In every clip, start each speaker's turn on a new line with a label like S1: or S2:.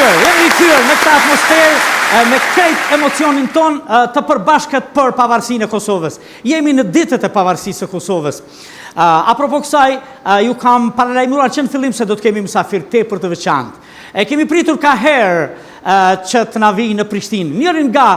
S1: rikthyer, jemi rikthyer në këtë atmosferë me krejt emocionin tonë të përbashkët për pavarësinë e Kosovës. Jemi në ditët e pavarësisë së Kosovës. Apropo kësaj, ju kam paralajmëruar që në fillim se do të kemi mysafir tepër të veçantë. E kemi pritur kaherë që të na vijë në Prishtinë. Njërin nga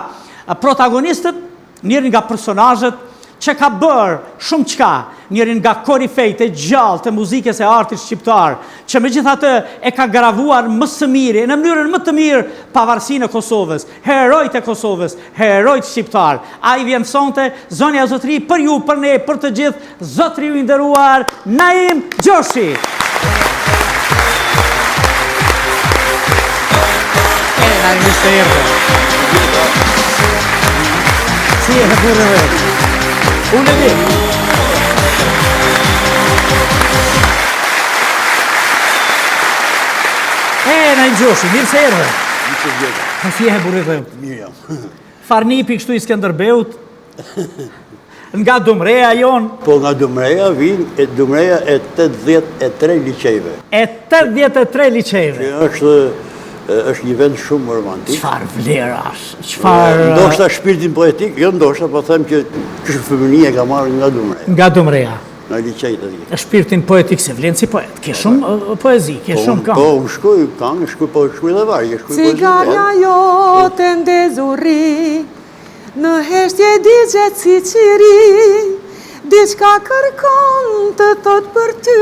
S1: protagonistët Njërin nga personazhet që ka bërë shumëçka, njërin nga korifejtë e gjallë të muzikës e artit shqiptar, që megjithatë e ka gravuar më së miri e në mënyrën më të mirë pavarësinë e Kosovës, herojtë e Kosovës, herojtë shqiptarë. Ai vjen sonte, zonja e zotërinj, për ju, për ne, për të gjithë, zotëriu i nderuar Naim Gjoshi! E, Naim, mirë se erdhe. Si je burrë dhe? Unë e di. E, Naim Gjoshi, mirë se erdhe.
S2: Mirë se gjeta.
S1: Po si je burrë dhe?
S2: Mirë jam.
S1: Farnipi kështu i Skënderbeut. Nga Dumreja jonë.
S2: Po nga Dumreja vijnë, e Dumreja e 83 liqejve.
S1: E 83 liqejve.
S2: Që është, është një vend shumë romantik.
S1: Çfarë vlerash, çfarë...
S2: Ndoshta shpirtin poetik, jo ndoshta, po them që qysh fëmijënia e kam marrë nga Dumreja.
S1: Nga Dumreja.
S2: Nga liqejt e
S1: tij. Shpirtin poetik se vlen si poet, ke shumë poezi, ke po, shumë
S2: këngë. Po, unë shkruj këngë, shkruj, po shkruj dhe vargje, shkruj
S3: poezi. Cigarja jote ndezur rri, Në heshtje digjet si qiri, diçka kërkon të thotë për ty.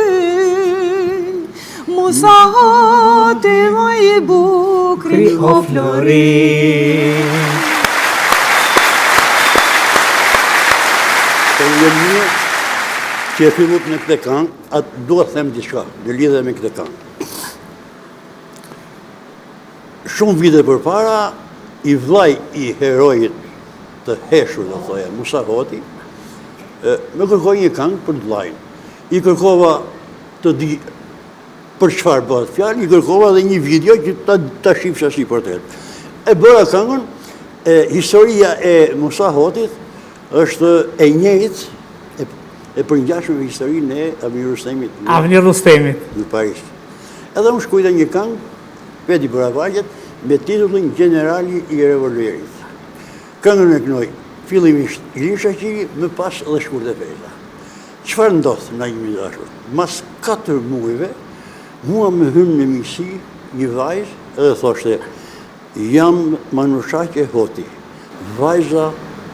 S3: Musa Hoti më i bukri o flori.
S2: Të një mirë që e fillut me këtë këngë, atë dua të them diçka në lidhje me këtë këngë. Shumë vite përpara, i vllai i heroit të heshtur, do thoja, Musa Hoti, më kërkoi një këngë për vllain. I kërkova të di për çfarë bëhet fjalë, i kërkova dhe një video që ta, ta shifsha si portret. E bëra këngën, e, historia e Musa Hotit është e njëjtë e, e përngjashme me historinë e Avni Rustemit
S1: në, Avni Rustemit.
S2: në Paris. Edhe unë shkrujta një këngë Vetë i bëra vargjet me titullin Gjenerali i revolverit. Këngën e këndoi fillimisht Ilir Shaqiri, më pas edhe Shkurte Fejza. Çfarë ndodh Naim i dashur? Mas 4 muajve, mua më hyn në miqësi një vajzë edhe thoshte jam Manushaqe Hoti, Vajza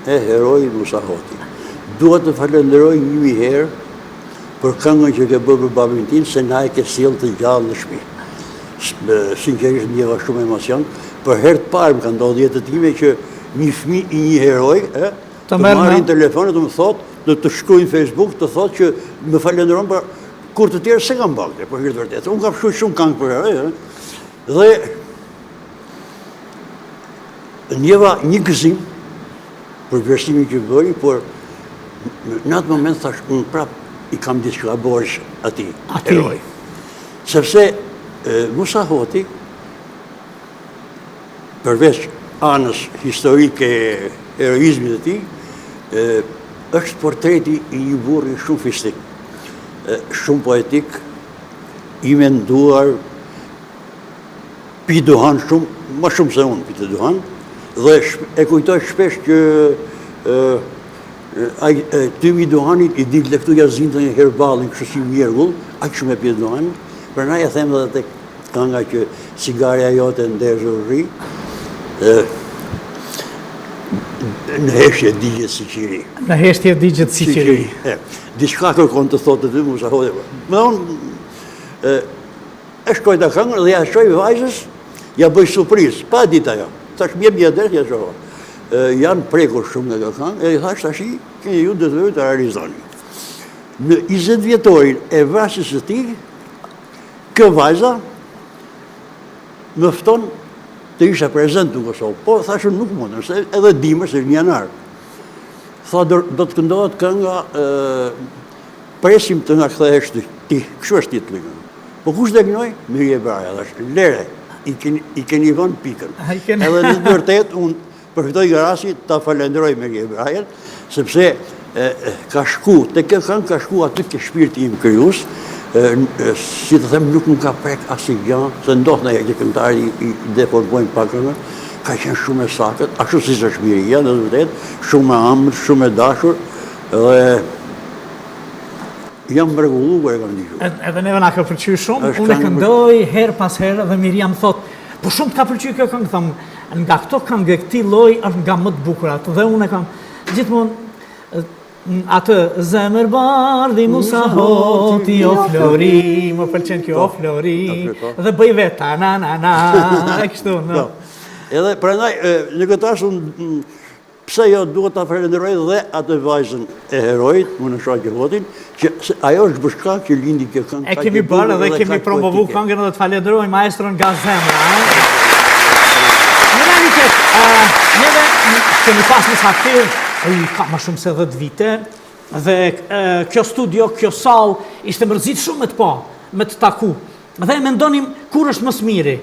S2: e heroit Musa Hoti. Dua të falënderoj një mijë herë për këngën që ke bërë për babin tim se na e ke sjellë të gjallë në shtëpi. Sinqerisht ndjeva shumë emocion. Për herë të parë më ka ndodhur jetën time që një fëmijë i një heroi, ë, të marrë në telefon e të më thotë, të të shkruajë në Facebook, të thotë që më falënderon për kur të tjerë s'e kam bërë, për hir të vërtetë. Unë kam shkruar shumë këngë për heroj, ë. Dhe Ndjeva një gëzim për vlerësimin që bëri, por në atë moment thash unë prap i kam diçka borxh atij heroi. Sepse Musa Hoti përveç anës historike heroizmit të tij, është portreti i një burri shumë fisnik, shumë poetik, i menduar, Pi duhan shumë, më shumë se unë pinte duhan, dhe e kujtoj shpesh që ai tymi i duhanit i dilte këtu ia zinte një herë ballin kështu si mjergull, aq shumë e pinte duhanin, prandaj e them edhe tek kënga që cigarja jote ndezur rri, në heshtje digjet si
S1: qiri. Në heshtje digjet si qiri.
S2: Diçka kërkon të thotë ty, Musa Hoti. Më thonë, E shkrujta këngën dhe ja çoj vajzës, ja bëj surprizë, pa e ditë ajo. Thash, më jep një adresë, ja çova. Janë prekur shumë nga kjo këngë, e i thash tashi, keni ju detyrë të realizoni. Në 20 vjetorin e vrasjes së tij, kjo vajza më fton të isha prezent në Kosovë. Po, thash unë nuk mundem, se edhe dimër, se në janar. Tha, do, do të këndohet kënga Presim të na kthehesh ti, kështu është titulli. Po kush do e këndojë? Mihrije Braja, thash, lere, i keni, i keni vënë pikën. Edhe në të vërtetë, unë përfitoj nga rasti ta falenderoj Mihrije Brajën, sepse e, ka shku, te kjo këngë ka shku aty ke shpirti im krijues, Si të them, nuk më ka prek asnjë gjë, se ndodh ndonjëherë që këngëtarët i deformojnë pak këngën, ka qenë shumë e saktë, ashtu siç është Miria, në të vërtetë, shumë e ëmbël, shumë e dashur dhe jam mrekullu kur e kam
S1: dëgjuar. Edhe neve na ka pëlqyer shumë, unë e këndoj herë pas here dhe Miria më thotë, po shumë të ka pëlqyer kjo këngë, them, nga këto këngë e këtij lloji është nga më të bukurat dhe unë e kam gjithmonë Atë zemër bardhi Musa Hoti o Flori, më pëlqen kjo o po, Flori, po. dhe bëj vetë ta na na na, e kështu, në.
S2: Po. Edhe prandaj në këtë rast unë pse jo duhet ta falenderoj dhe atë vajzën e heroit, Muna Hotin, që ajo është bërë shkak që lindi kjo
S1: këngë. E kemi bërë dhe kemi promovu këngën dhe të falenderoj maestron nga zemra. Në realitet, neve kemi pas mysafir, ka më shumë se 10 vite, dhe kjo studio, kjo sallë, ishte mërzit shumë me të pa, me të taku. Dhe e mendonim kur është më së miri.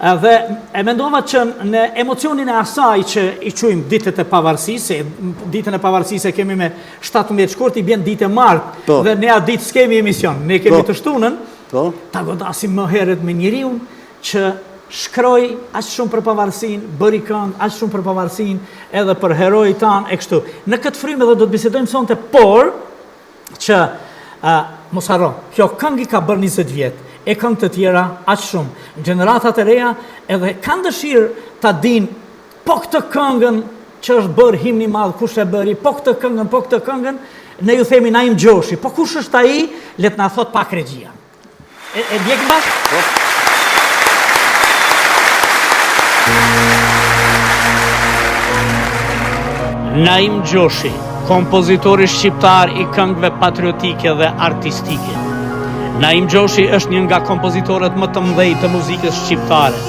S1: Dhe e mendova që në emocionin e asaj që i quajmë ditët e pavarësisë, se ditën e pavarësisë e kemi me 17 shkurt, i bjen ditë e martë, po. dhe ne atë ditë s'kemi emision, ne kemi po. të shtunën, po. ta godasim më herët me njeriun që shkroi aq shumë për pavarësinë, bëri këngë aq shumë për pavarësinë, edhe për herojt tanë e kështu. Në këtë frymë edhe do të bisedojmë sonte, por që uh, mos harro, kjo këngë i ka bërë 20 vjet, e këngë të tjera aq shumë. Gjeneratat e reja edhe kanë dëshirë ta dinë po këtë këngën që është bërë himni i madh, kush e bëri, po këtë këngën, po këtë këngën, ne ju themi Naim Gjoshi, po kush është ai, le të na thotë pak regjia. E, e ndjekim bashkë? Po. Naim Gjoshi, kompozitori shqiptar i këngëve patriotike dhe artistike. Naim Gjoshi është një nga kompozitorët më të mëdhenj të muzikës shqiptare,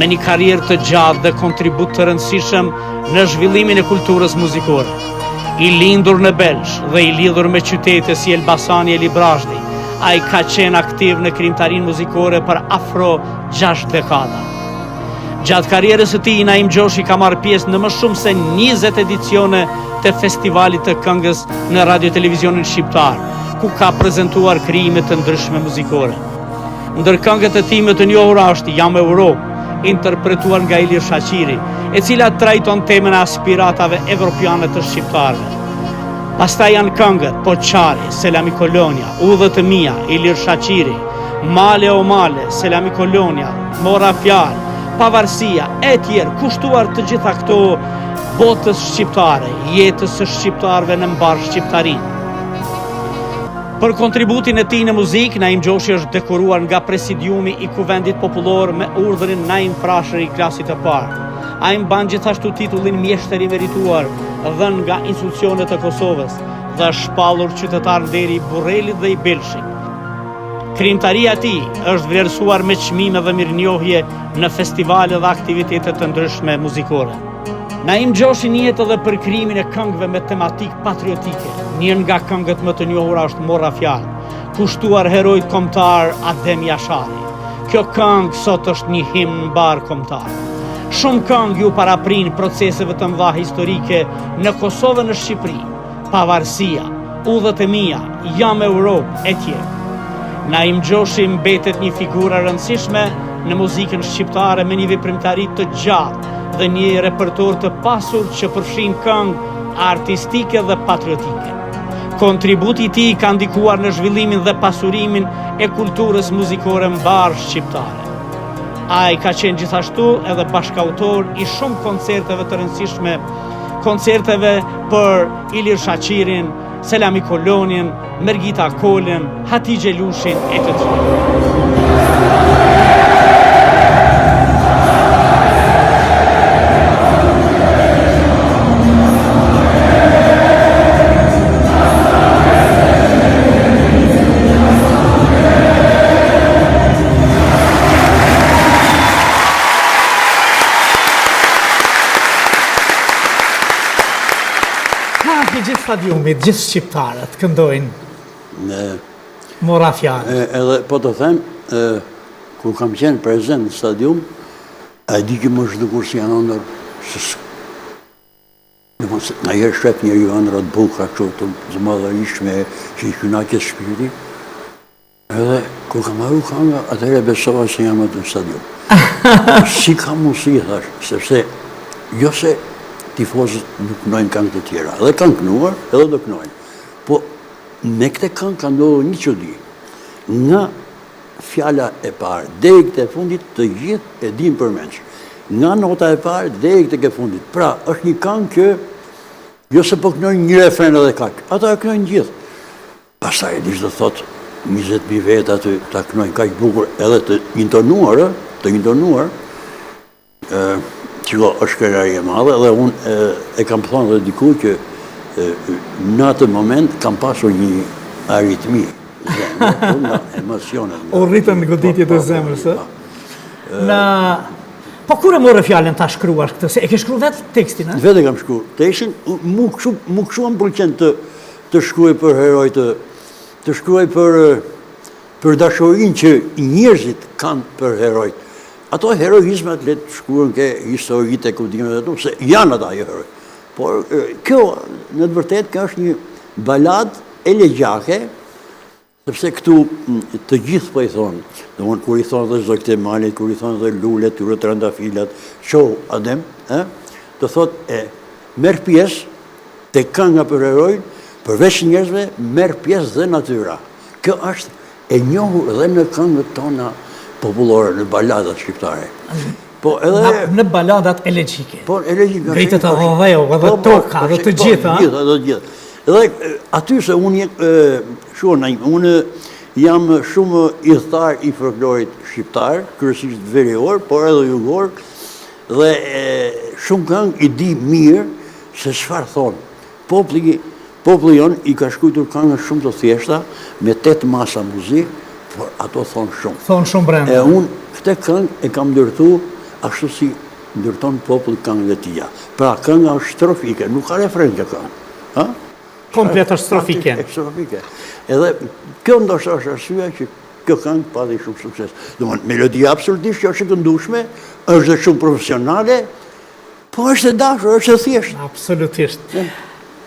S1: me një karrierë të gjatë dhe kontribut të rëndësishëm në zhvillimin e kulturës muzikore. I lindur në Belsh dhe i lidhur me qytete si Elbasani e Librazhdi, Ai ka qenë aktiv në krijimtarinë muzikore për afro 6 dekada. Gjatë karrierës së tij, Naim Gjoshi ka marrë pjesë në më shumë se 20 edicione të festivalit të këngës në Radio Televizionin Shqiptar, ku ka prezentuar krijime të ndryshme muzikore. Ndër këngët e tij më të njohura është Jam Europë, interpretuar nga Ilir Shaqiri, e cila trajton temën e aspiratave evropiane të shqiptarëve. Pastaj janë këngët, Poçari, Selami Kolonja, Udhët e mia, Ilir Shaqiri, Male o male, Selami Kolonja, Mora fjalë, Pavarësia, e tjerë, kushtuar të gjitha këto botës shqiptare, jetës së shqiptarëve në mbarë shqiptarinë. Për kontributin e tij në muzikë, Naim Gjoshi është dekoruar nga Presidiumi i Kuvendit Popullor me urdhrin Naim Frashëri i klasit të parë. Ai mban gjithashtu titullin Mjeshtër i Merituar, dhënë nga institucionet e Kosovës dhe është shpallur qytetar nderi i Burrelit dhe i Belshit. Krijimtaria e tij është vlerësuar me çmime dhe mirënjohje në festivale dhe aktivitete të ndryshme muzikore. Naim Gjoshi njihet edhe për krijimin e këngëve me tematikë patriotike. Një nga këngët më të njohura është Mora Fjalë, kushtuar heroit kombëtar Adem Jashari. Kjo këngë sot është një himn mbarëkombëtar. Shumë këngë iu paraprinë proceseve të mëdha historike në Kosovë e në Shqipëri, Pavarësia, Udhët e mia, Jam Europë etj. Naim Gjoshi mbetet një figurë e rëndësishme në muzikën shqiptare me një veprimtari të gjatë dhe një repertor të pasur që përfshin këngë artistike dhe patriotike. Kontributi i tij ka ndikuar në zhvillimin dhe pasurimin e kulturës muzikore mbarëshqiptare. Ai ka qenë gjithashtu edhe bashkautor i shumë koncerteve të rëndësishme, koncerteve për Ilir Shaqirin, Selami Kolonjën, Mergita Kolën, Hatixhe Lushin e të tjerë. Ha, i gjithë stadiumi, gjithë shqiptarët këndojnë.
S2: Ne
S1: Mora fjalë.
S2: Edhe po të them, kur kam qenë prezent në stadium, a di që më është dukur si janë ëndërr, Nganjëherë shef njeriu ëndrra të bukura kështu të madhërishme që i kënaqet shpirti. Edhe kur ka maru kanga, atëherë besova se jam aty në stadium. Si ka mundësi, thash, sepse jo se tifozët nuk knojnë këngë të tjera, edhe kanë knuar, edhe do knojnë. Po me këtë këngë ka ndodhur një çudi. Nga fjala e parë deri te e fundit të gjithë e dinë përmendsh. Nga nota e parë deri tek e fundit. Pra, është një këngë që jo se po knojnë një refren edhe kaq. Ata e knojnë gjithë. Pastaj e di ç'do thotë 20.000 vetë aty ta knojnë kaq bukur edhe të intonuar, ë, të intonuar. Ë, shiko, është krenari e madhe dhe unë e, e kam thonë dhe diku që e, në atë moment kam pasur një aritmi zemre, po, nga emocionet.
S1: U rritën goditjet e po, po, zemrës, ë? Po. Në Po kur e more fjalën ta shkruash këtë, se e ke shkru vetë tekstin,
S2: ë? Vetë e kam shkru. Tekstin, mu kështu, mu kështu më pëlqen të të shkruaj për herojtë, të shkruaj për për dashurinë që njerëzit kanë për herojt. Ato heroizmat le të shkruhen ke historitë e kudimet e tu, se janë ata jo heroj. Por kjo në të vërtetë kjo është një baladë elegjake, sepse këtu të gjithë po i thonë, domethënë kur i thonë dhe zogjtë e malit, kur i thonë dhe lulet, dhe trëndafilat, çohu Adem, ë, do thotë e merr pjesë Te kënga për heroin, përveç njerëzve, merr pjesë dhe natyra. Kjo është e njohur dhe në këngët tona popullore, në baladat shqiptare.
S1: Po edhe në, në baladat elegjike.
S2: Po elegjike.
S1: Ngritet edhe dheu, edhe po, po, toka, edhe të po, gjitha.
S2: Po, gjitha, edhe të gjitha. Edhe aty se unë shumë, unë jam shumë ithtar i folklorit shqiptar, kryesisht verior, por edhe jugor, dhe shumë këngë i di mirë Se çfarë thonë? Populli, populli jonë i ka shkrujtur këngë shumë të thjeshta, me tetë masa muzikë, por ato thonë
S1: shumë. Thonë shumë brenda.
S2: E unë këtë këngë e kam ndërtu ashtu si ndërton populli këngët e tija. Pra kënga është strofike, nuk ka refren kjo këngë.
S1: Ha? Komplet është strofike.
S2: Strofike. Edhe kjo ndoshta është arsyeja që kjo këngë pati shumë sukses. Domethënë, melodia absolutisht që është e këndueshme, është dhe shumë profesionale, Po është e dashur, është e
S1: thjeshtë. Absolutisht.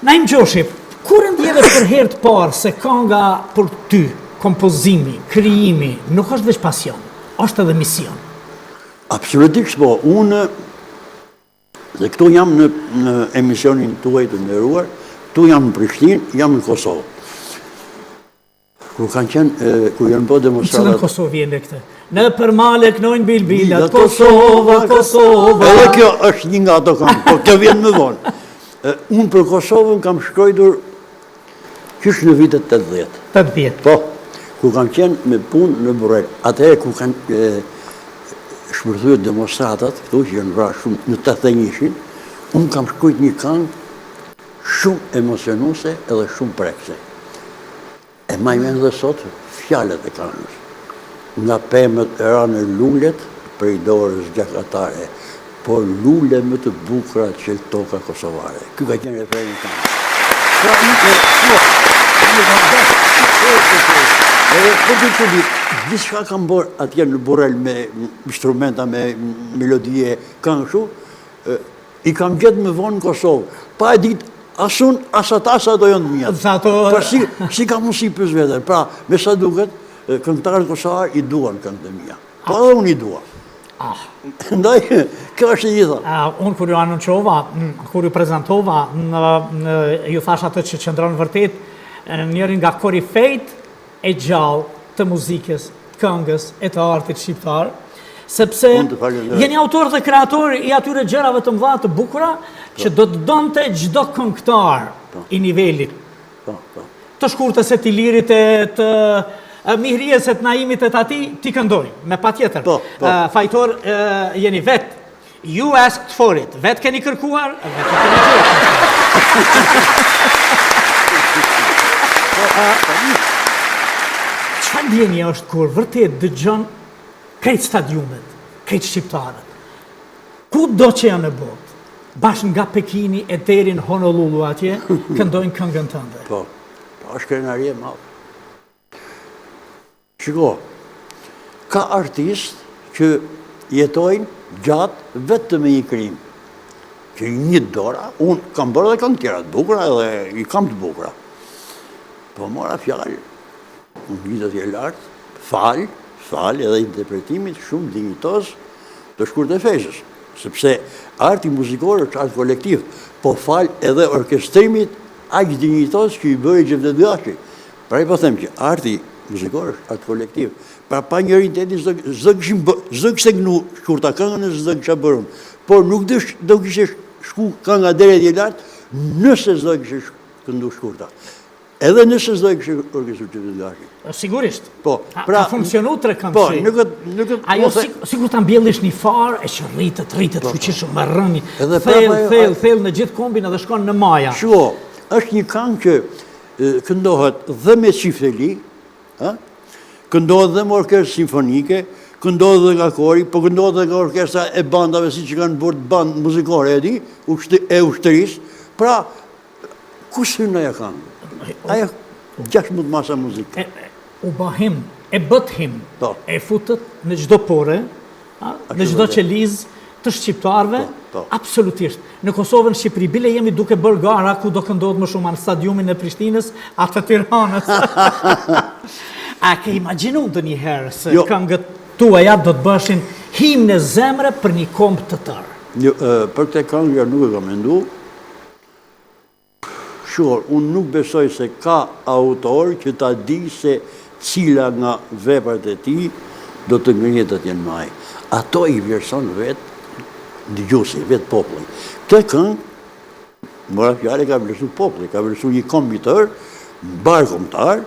S1: Naim Gjoshi, kur e ndjeve për herë të parë se kanga për ty, kompozimi, krijimi, nuk është veç pasion, është edhe mision?
S2: Absolutisht po, unë dhe këtu jam në, në emisionin tuaj të nderuar, këtu jam në Prishtinë, jam në Kosovë. Kur kanë qenë, kur janë bërë
S1: demonstratat... Në cilën Kosovë je në këtë? Nëpër male knojnë bilbilat, Kosova, Kosova...
S2: Edhe kjo është një nga ato këngë, po kjo vjen më vonë. Unë për Kosovën kam shkrujtur qysh në vitet 80.
S1: 80?
S2: Po, kur kam qenë me punë në Burrel. Atëherë kur kanë shpërthyer demonstratat, këtu që janë vrarë shumë në 81-shin, unë kam shkrujt një këngë Shumë emocionuese edhe shumë prekëse. E maj mend dhe sot fjalët e këngës. Nga pemët ranë lulet prej dorës gjakatare, por lule më të bukura çel toka kosovare. Ky ka qenë refreni i këngës. Pra unë e po, unë kam dashur Edhe për të të ditë, gjithçka kam bërë atje në Burrel me instrumenta, me melodie, këngë kështu, I kam gjetë më vonë në Kosovë, pa e ditë as unë, as ata, se ato janë të
S1: miat. Ato...
S2: Pra si, si ka mundësi pyes veten, pra me sa duket, këngëtarët kosovarë i duan këngët e mia. Po edhe unë i dua.
S1: Ah.
S2: Ndaj, kjo është e gjitha.
S1: Uh, unë kur ju anoncova, kur ju prezantova, në, në, ju thash atë që qëndron vërtet, njëri nga korifejt e gjallë të muzikës, të këngës e të artit shqiptar, sepse jeni autor dhe kreator i atyre gjërave të mëdha të bukura po. që do të donte çdo këngëtar po. i nivelit.
S2: Po, po.
S1: Të Shkurtës e të Ilirit e të Mihrijes e të Naimit e të atij, t'i këndojë, me patjetër.
S2: Po,
S1: po. Fajtor jeni vetë, You asked for it. Vetë keni kërkuar, vetë e keni gjetur. Çfarë ndjenje është kur vërtet dëgjon krejt stadiumet, krejt shqiptarët, kudo që janë në botë, bash nga Pekini e deri në Honolulu atje, këndojnë këngën tënde.
S2: Po, po është krenari e madhe. Shiko, ka artistë që jetojnë gjatë vetëm me një krijim, që një dora, unë kam bërë dhe këngë tjera të bukura edhe i kam të bukura. Po mora fjalë, unë gjithë atje lart, Falë, falë edhe interpretimit shumë dinjitoz të Shkurte Fejzës, sepse arti muzikor është art kolektiv, po falë edhe orkestrimit aq dinjitoz që i bëri Xhevdet Gashi. Pra i po them që arti muzikor është art kolektiv. Pra pa njërin tjetrin s'do kishim bë, s'do kishte kënu Shkurta këngën e s'do kisha bërë unë. Por nuk do do kishte shku kënga deri atje lart nëse s'do kishte këndu Shkurta. Edhe nëse s'do kishte orkestru Xhevdet
S1: Gashi. Sigurisht.
S2: Po,
S1: pra ka funksionu trekëndëshi.
S2: Po, në këtë në
S1: këtë Ajo si, sikur ta mbjellish një farë e që rritet, rritet po, po. fuqishëm me rrënjë. Edhe thellë, thellë, thellë në gjithë kombin edhe shkon në maja.
S2: Shiko, është një këngë që këndohet dhe me çifteli, ë? Këndohet dhe me orkestrë simfonike, këndohet dhe nga kori, po këndohet dhe nga orkestra e bandave siç kanë bërë bandë muzikore e di, e ushtrisë. Pra, ku s'hyn ajo këngë? Ajo 16 masa muzikë.
S1: U bë himn, e bëtë himn, po. e futët në çdo pore, në çdo qelizë të shqiptarëve, po, po. absolutisht. Në Kosovë, në Shqipëri, bile jemi duke bërë gara ku do këndohet më shumë në stadiumin e Prishtinës, a të Tiranës. A ke imagjinu ndonjëherë se jo. këngët tuaja do të bëheshin himne zemre për një komb të
S2: tërë? Jo, për këtë këngë jo nuk e kam mendu, Shiko, unë nuk besoj se ka autor që ta di se cila nga veprat e tij do të ngrihet atje në majë. Ato i vlerëson vetë dëgjuesi, vetë populli. Këtë këngë, mora fjalë, e ka vlerësu populli, ka vlerësu një komb i tërë, mbarëkombëtar,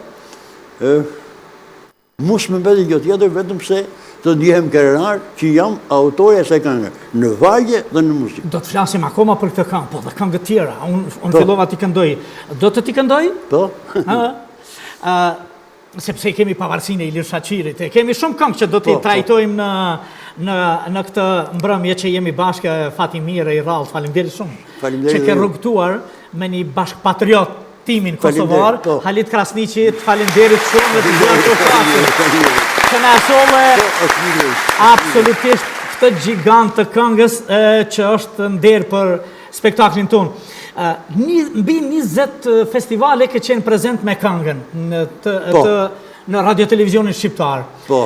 S2: Mu s'më mbetet gjë tjetër vetëm se të ndjehem krenar që jam autori i asaj kënge, në vargje dhe në
S1: muzikë. Do të flasim akoma për këtë këngë, po dhe këngë të tjera. Unë unë po. fillova t'i këndoj. Do të t'i këndoj?
S2: Po.
S1: Ë? Ë sepse kemi pavarësinë e Ilir Shaqirit, e kemi shumë këngë që do t'i po, po. trajtojmë në në në këtë mbrëmje që jemi bashkë fat i mirë e i rrallë. Faleminderit shumë.
S2: Faleminderit.
S1: Që ke rrugëtuar me një bashkëpatriot timin kosovar, po. Halit Krasniqi, të faleminderit shumë dhe të dua të pasur. Që na solle po, absolutisht këtë gjigant të këngës që është nder për spektaklin tonë. Mbi 20 festivale ke qenë prezent me këngën në të, po. të në radio televizionin shqiptar.
S2: Po.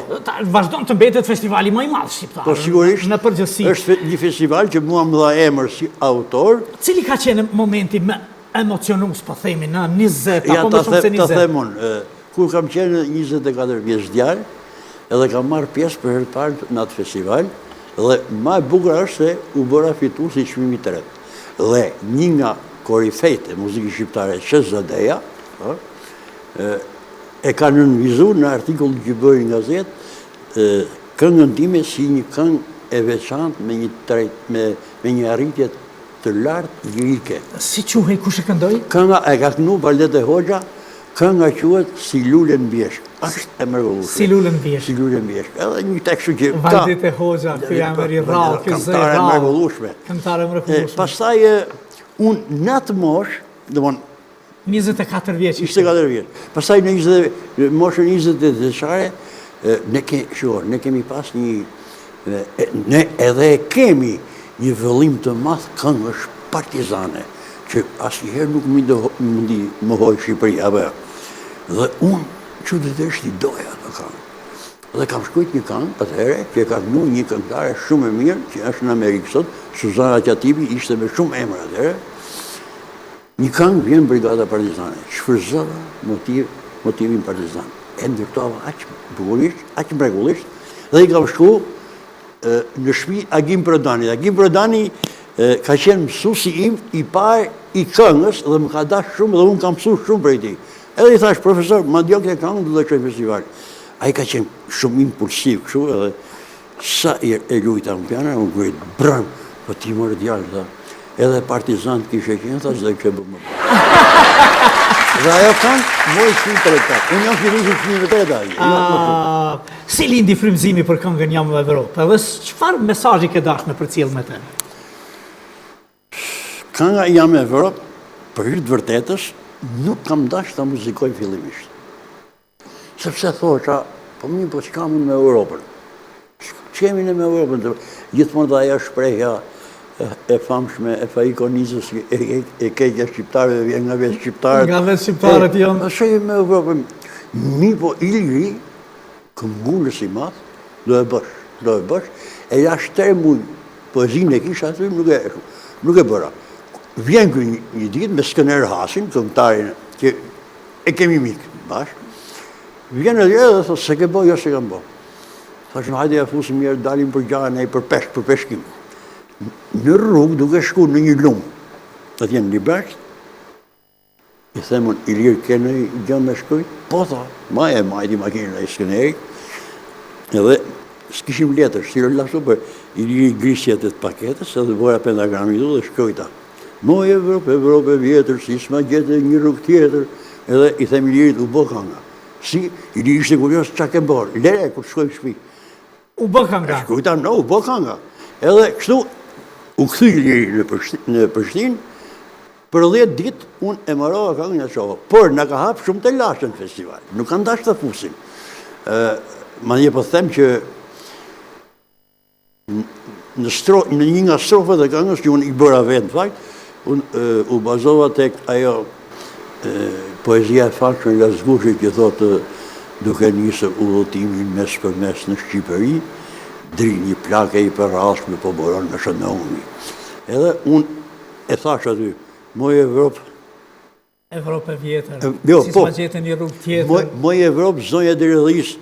S1: Vazhdon të mbetet festivali më i madh shqiptar.
S2: Po sigurisht.
S1: Në përgjithësi.
S2: Është një festival që mua më dha emër si autor.
S1: Cili ka qenë momenti më emocionues, po themi, në 20, apo më shumë se
S2: 20. Ja, ta them unë, kur kam qenë 24 vjeç djalë, edhe kam marrë pjesë për herë të parë në atë festival, dhe ma e bukura është se u bëra fitues i çmimit të tretë. Dhe një nga korifejt e muzikës shqiptare, Çesk Zadeja, e ka nënvizu në artikullin që bëri në gazetë, këngën time si një këngë e veçantë me një trajt, me, me një arritje të lartë
S1: lirike. Si quhej, kush e
S2: këndoi? Kënga e ka këndu Valdete Hoxha, kënga quhet Si lule në bjeshkë. Është e
S1: mrekullueshme. Si lule
S2: në bjeshkë. Si lule në bjeshkë. Edhe një tekst
S1: që ka Valdete Hoxha, ky emër i rrallë, ky zë i
S2: rrallë. Këngëtare e mrekullueshme.
S1: Këngëtare e mrekullueshme.
S2: Pastaj unë në atë moshë, domthon
S1: 24 vjeç.
S2: 24 vjeç. Pastaj në 20 në moshën 28 vjeçare ne ke, shiko, ne kemi pas një ne edhe e kemi një vëllim të madh këngësh partizane që asnjëherë nuk mund t'i mohojë Shqipëria apo jo. Dhe unë çuditërisht i doja ato këngë. Dhe kam shkrujt një këngë atëherë që e ka këndu një këngëtare shumë e mirë që është në Amerikë sot, Suzana Qatipi ishte me shumë emër atëherë. Një këngë vjen Brigada Partizane, shfrytëzova motiv, motivin partizan. E ndërtova aq bukurisht, aq mrekullisht dhe i kam shku në shtëpi Agim Prodanit. Agim Prodani ka qenë mësuesi im i parë i këngës dhe më ka dashur shumë dhe unë kam mësuar shumë prej tij. Edhe i thash, profesor, ma dëgjo këtë këngë do ta çoj në festival. Ai ka qenë shumë impulsiv kështu edhe Sa e lujta në piano, u ngrit brëm, po ti more djalë, tha, edhe partizan të kishe qenë, tha, s'do kishe bërë më Dhe ajo këngë, mori çmim të tretë. Unë jam fitues i çmimit të tretë, jo
S1: Si lindi frymëzimi për këngën Jam Evropë, edhe çfarë mesazhi ke dashur me përcjell me
S2: të? Kënga Jam Evropë, për hir të vërtetës, nuk kam dashur ta muzikoj fillimisht. Sepse thosha, po mirë, po ç'kam unë me Europën? Ç'kemi ne me Europën? Gjithmonë dhe ajo shprehja e famshme e Faik Konicës, e keqja e shqiptarëve vjen nga vetë
S1: shqiptarët. Nga vetë shqiptarët
S2: janë. Po ç'kemi me Europën? Mirëpo Iliri. Këmbëngulës i madh, do e bësh, do e bësh, e lashë tre muj poezinë e kisha aty, nuk e, nuk e bëra. Vjen ky një, një ditë me Skënder Hasin, këngëtarin që e kemi mik bashkë, vjen edhe edhe thotë, s'e ke bo, jo s'e kam bo. Thashë, hajde ja fusim njëherë, dalim për gjanë e për peshk, për peshkim. Në rrugë duke shku në një lumë, atje në Librazhd, I them unë, Ilir, ke ndonjë gjë me shkrujt? Po, tha, ma e majti makinën e Skënderit, edhe s'kishim letër, si rëlla super, Iliri grisi atë të paketës, edhe bëra pentagramin dhe shkrujta. Moj Evropë, Evropë e vjetër, si s'ma gjete një rrugë tjetër, edhe i them Ilirit, u bë kanga. Si, Iliri ishte kurioz, ça ke bërë, lere, kur shkojmë shpi.
S1: U bë kanga.
S2: E shkrujta, no, u bë kanga. Edhe kështu, u kthy Iliri në Prishtinë, Për 10 ditë unë e marova kangën e çova, por na ka hap shumë telashe në festival. Nuk kanë dashur ta fusin. Ë, madje po them që në stro, në një nga strofat e këngës që unë i bëra vetë në fakt, unë u bazova tek ajo e, poezia e famshme e Lasgushit që thotë duke nisur udhëtimin mes për mes në Shqipëri, Drini plak e i përrallshme po buron nga Shën Naumi. Edhe unë E thashë aty, moj Evropë...
S1: Evropë e vjetër, jo, si po, s'ma gjete një rrugë tjetër.
S2: Moj, moj Evropë, zonjë e dredhisë,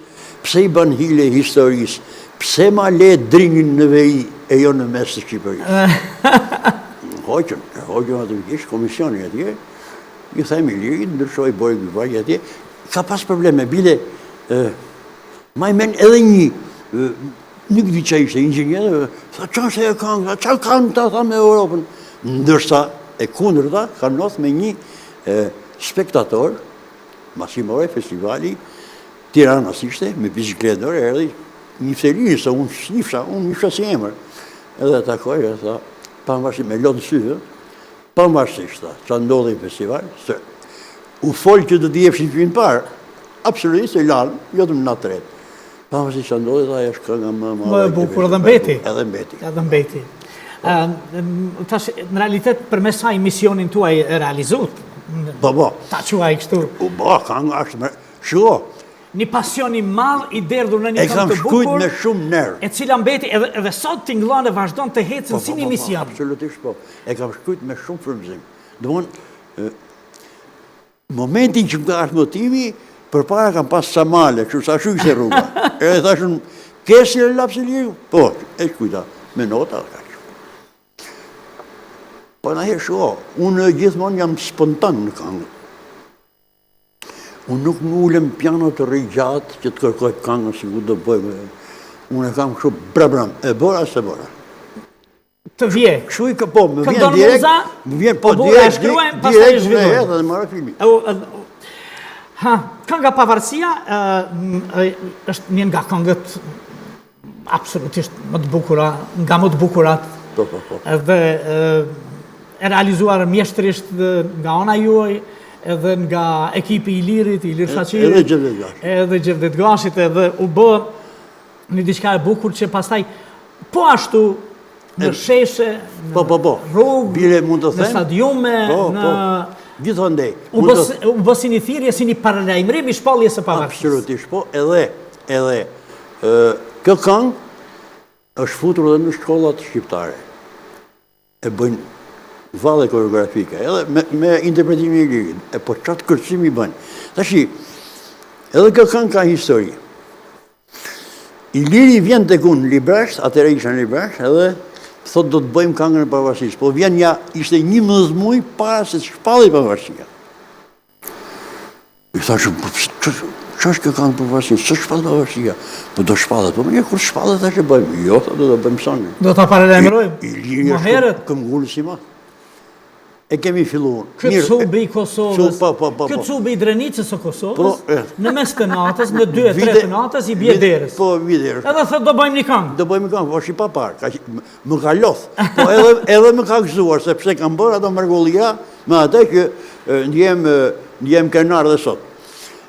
S2: pse i ban hile historisë, pse ma le Drinin në veri e jo në mes të Shqipërisë? Hoqën, e hoqën atë kish, komisioni atje, i them Ilirit, ndryshoi bëri një vargje atje, ka pas probleme, bile, maj men edhe një, Nuk di ça ishte inxhinier, tha ça është ajo kangë, tha ça kanë këta tha me Europën. Ndërsa e kundërta ka ndodhur me një e, spektator, masi mbaroi festivali, Tiranas ishte, me biçikletë dorë, erdhi, njifte Ilirin, se unë s'njifsha, unë njifsha si emër. Edhe e takoj, e tha, pavarësisht me lot në sy, pavarësisht, tha, ça ndodhi në festival, se u fol që do t'i jepshin çmimin e parë, absolutisht e lanë, jo vetëm në tretë. Pavarësisht ça ndodhi, tha, është kënga më
S1: e madhe. Më e bukur edhe mbeti.
S2: Edhe mbeti.
S1: Edhe mbeti. Tash, në realitet, përmes saj misionin tuaj e realizuat.
S2: Po, po.
S1: Ta quaj kështu.
S2: U bë, kënga është me... Shiko.
S1: Një pasion i madh i derdhur në një këngë të bukur.
S2: E kam shkrujt me shumë nerv.
S1: E cila mbeti edhe, edhe sot tingëllon e vazhdon të ecën po, si po, një po, mision.
S2: Absolutisht po. E kam shkrujt me shumë frymëzim. Domethënë, Momentin që më ka ardhur motivi, përpara kam pas ca male, kështu sa ashtu ishte rruga. Edhe thashë unë, ke si laps Ilir? Po, e shkrujta, me nota dhe kaq. Po në shiko, unë gjithmonë jam spontan në këngë. Unë nuk më ulem piano të rri gjatë që të kërkoj këngën si ku do bëjmë. Unë e kam kështu brabram, e bëra s'e bëra.
S1: Të vje.
S2: Kështu i ka, po, më vjen direkt, më vjen, po, direkt,
S1: shkruajmë, pastaj e
S2: zhvillojmë. Direkt, dhe marrë filmi.
S1: Ha, kënga Pavarësia është një nga këngët absolutisht më të bukura, nga më të bukurat.
S2: Po, po, po.
S1: Edhe e realizuar mjeshtërisht nga ana juaj, edhe nga ekipi i Ilirit, Ilir Shaqirit.
S2: Edhe Xhevdet Gashit.
S1: Edhe Xhevdet Gashit, edhe u bë Një diçka e bukur që pastaj po ashtu në sheshe,
S2: në po, po, po.
S1: rrugë,
S2: Bile mund të
S1: them, në stadiume,
S2: po,
S1: në...
S2: Po. Gjithandej.
S1: U bë, të... u bë si një thirrje, si një paralajmërim i shpalljes së pavarësisë.
S2: Absolutisht, po, edhe, edhe, ë, kjo këngë është futur edhe në shkollat shqiptare. e bëjnë valle koreografike, edhe me, me interpretimin e Ilirit, e po qatë kërcim i bëjnë. Tashi, edhe kjo këngë ka histori. Iliri vjen tek unë në Librazhd, atëherë isha në Librazhd, edhe thotë do të bëjmë këngën e pavarësisë. Po vjen ja, ishte 11 muaj para se të shpallej pavarësia. I thashë, po, që është kjo këngë për pavarësinë, s'është shpallë pavarësia, po do shpallet, po mirë, kur shpallet, thashë e bëjmë, jo, tha, do ta bëjmë soni.
S1: Do ta paralajmërojmë,
S2: më herët. Këmbëngulës i madh. E kemi fillu.
S1: Ky cubi i Kosovës,
S2: po, po, po,
S1: ky cubi i Drenicës së Kosovës, në mes të natës, në 2 e 3 të natës, i bie derës.
S2: Po, i bie derës.
S1: Edhe thotë do bëjmë një
S2: këngë. Do bëjmë një këngë, po është i paparë. Më ka lodh, po edhe, edhe më ka gëzuar, sepse kam bërë ato mrekullia me atë që ndjehem, ndjehem krenar dhe sot.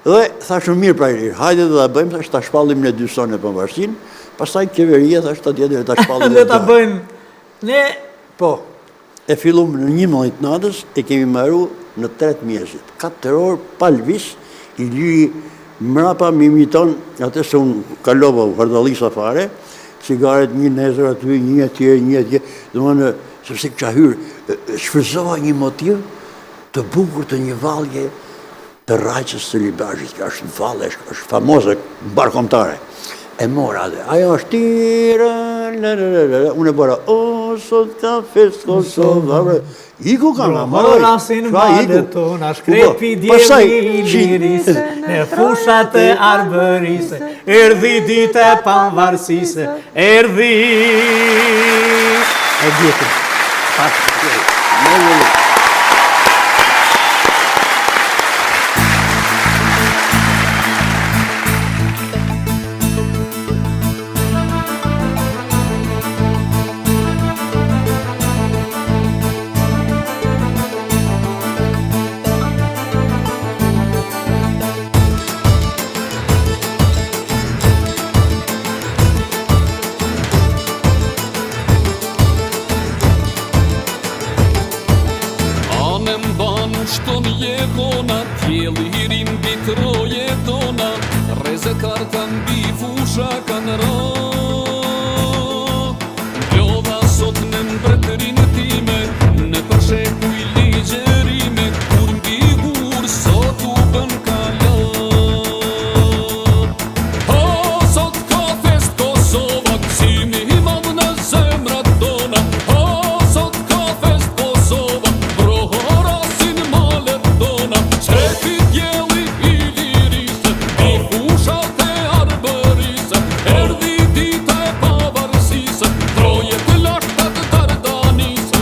S2: Dhe thashë mirë pra Ilir, hajde dhe ta bëjmë, thashë ta shpallim ne dy sonë pavarësinë, pastaj qeveria thashë ta tjetër ta shpallim.
S1: Dhe ta bëjmë ne...
S2: Po, e fillum në 11 natës, e kemi maru në 3 të mjesit. 4 orë pa lëviz, Iliri. Mrapa më imiton atë se unë kalova u hardallisa fare, cigaret një nezër aty, një atje, një atje, domethënë, sepse kisha hyrë, shfrytëzova një motiv të bukur të një vallje të Rajcës së Librazhdit, që është valle, është, është famoze, mbarëkombëtare. E mora dhe, ajo është tira, la, la, la, la, unë e bëra, o, sot ka festë Kosova, Iku kënga, mbaroi.
S1: Brohorasin malet tona, shkrepi dielli i lirisë, në fushat e Arbërisë, erdhi dita e pavarësisë, erdhi e gjetim. Pak.
S2: Në
S4: Shton jehona, dielli i ri mbi trojet tona, rreze t'arta mbi fusha kanë ra. Mblodha sot në mbretërinë time, nëpër shekuj ligjërime, gur mbi gur sot u bën kala. O, sot ka festë Kosova, gëzimi i madh në zemrat tona. O, sot ka festë Kosova, brohorasin malet tona. Shkrepi dielli i lirisë, mbi fushat e Arbërisë, erdhi dita e pavarësisë, trojet e lashta të Dardanisë.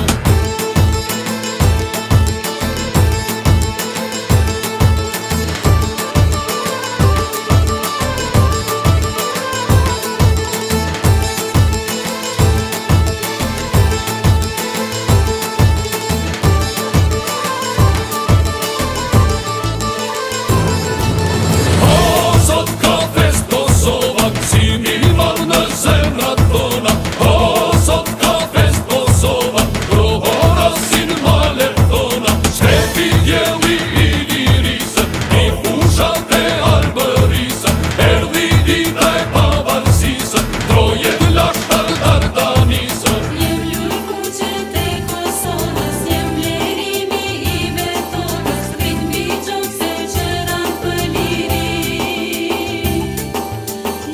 S4: O, sot ka festë Kosova, gëzimi i madh në zemrat tona. O, sot ka festë Kosova, brohorasin malet tona. Shkrepi dielli i lirisë, mbi fushat e Arbërisë, erdhi dita e pavarësisë, trojet e lashta të Dardanisë.
S5: Jem lulekuqet e Kosovës, jem blerimi i vetonës, rrit mbi gjokse që ranë për liri.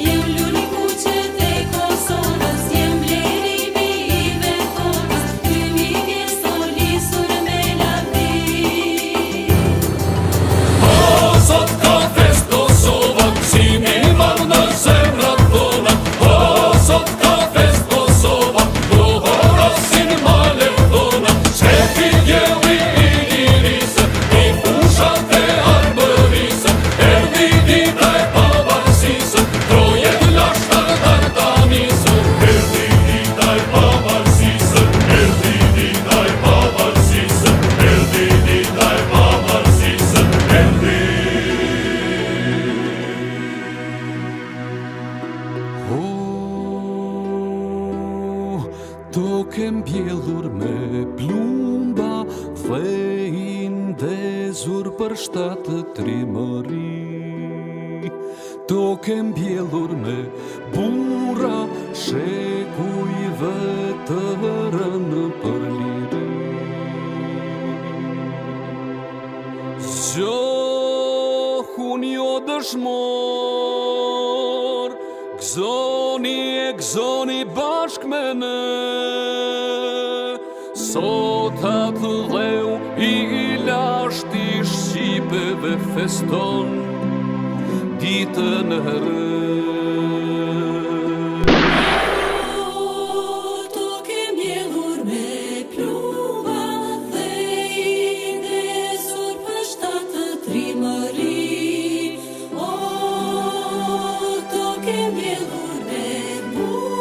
S5: Jem lulekuqet e Kosovës, jem blerimi i vetonës, tymi vjen stolisur me lavdi.
S4: O, sot ka festë Kosova, gëzimi i madh në zemrat tona. O, sot ka festë Kosova, brohorasin malet tona. Shkrepi dielli i lirisë, mbi fushat e Arbërisë, erdhi dita e pavarësisë, trojet e lashta të Dardanisë. Erdhi dita e pavarësisë, erdhi dita e pavarësisë, erdhi dita e pavarësisë, erdhi. O, tokë e mbjellur me plumba dhe i ndezur për shtat trimëri. Tokë e mbjellur me burra shekujve të rënë për liri. Zgjohuni o dëshmor, gëzoni e gëzoni bashkë me ne. Sot atdheu i lashtë i shqipeve feston ditën e re.
S5: O, tokë e mbjellur me plumba dhe i ndezur për shtat të trimëri. O, tokë e mbjellur me burra.